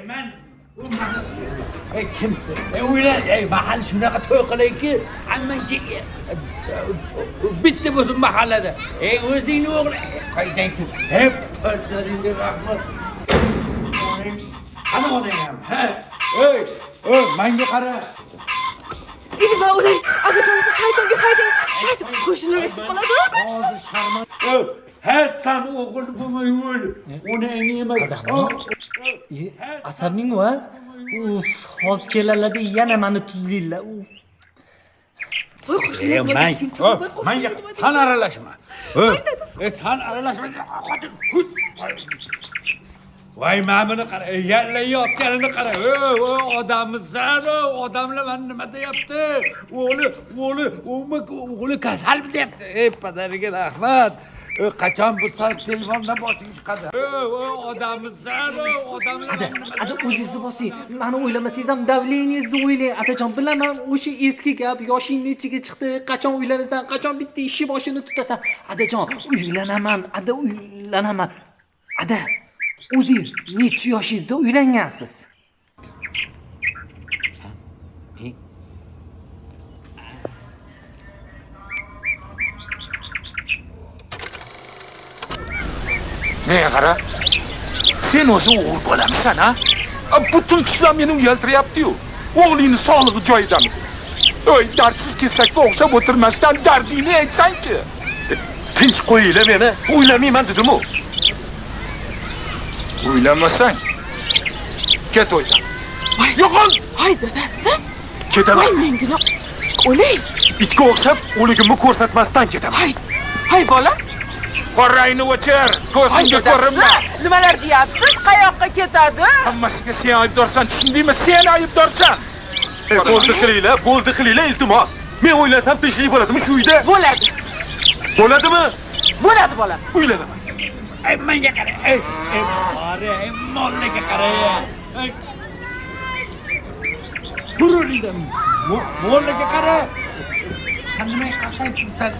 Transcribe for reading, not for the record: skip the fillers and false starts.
Man kim o'yla, mahalla shunaqa to'y qilayki, hammachi bitta bo'lsin mahallada. O'zingni o'g'li qo'ysangchi. Hep rahmat. Qani onang ham? Ha? Ey, ey, menga qara. Ilma o'lay, agajonisi shaytonga haydang. Shayton qo'shnilar eshitib qoladi. Hozir sharman. Ha, san o'g'il bo'lmay o'l. Onangni emas. Asabing va? Uf, hozir keladi yana meni tuzlaydilar. Uf. Voy qo'shnilar Menga san aralashma. San aralashma. Xotin. Voy, mana buni qara, yallayotganini qara. Odammisan, odamlar mana nima deyapti? O'g'li, o'g'li, o'g'li kasalmi deyapti. Ey, padariga rahmat. Qachon bu soat telefondan boshing chiqadi? Odammisan, odamlar. Ada, ada o'zingizni bosing. Mani o'ylamasangiz ham davlengizni o'ylang. Adajon, bilaman o'sha eski gap, yoshing nechiga chiqdi, qachon uylanasan, qachon bitta ishi boshini tutasan. Adajon, uylanaman, ada uylanaman. Ada, o'zingiz necha yoshingizda uylangansiz? Nega qara? Sen o'zi o'g'il bolamisan, ha? Butun kishilar meni uyaltiryapti-yu. O'g'lingni sog'lig'i joyidami? Ey, dardsiz kesakka o'xshab o'tirmasdan dardingni aytsang-chi. Tinch qo'yinglar meni. Uylanmayman dedim-u. Uylanmasang, ket o'ydan. Yo'qol! Voy dadasi. Ketaman. Voy mengina o'lay. Itga o'xshab o'ligimni ko'rsatmasdan ketaman. Hay, hay bola. Qorangni o'chir, ko'zingga ko'rinma. Nimalar deyapsiz? Qayoqqa ketadi? Hammasiga sen aybdorsan, tushundingmi? Sen aybdorsan. Bo'ldi qilinglar, bo'ldi qilinglar, iltimos. Men o'ylasam tinchlik bo'ladimi shu uyda? Bo'ladi. Bo'ladimi? Bo'ladi bola. Uylanaman. Ey, menga qara. Ey, ey, bori, ey, mollaga qara. Ey. G'ururingda mollaga qara. Sen nima qilsan?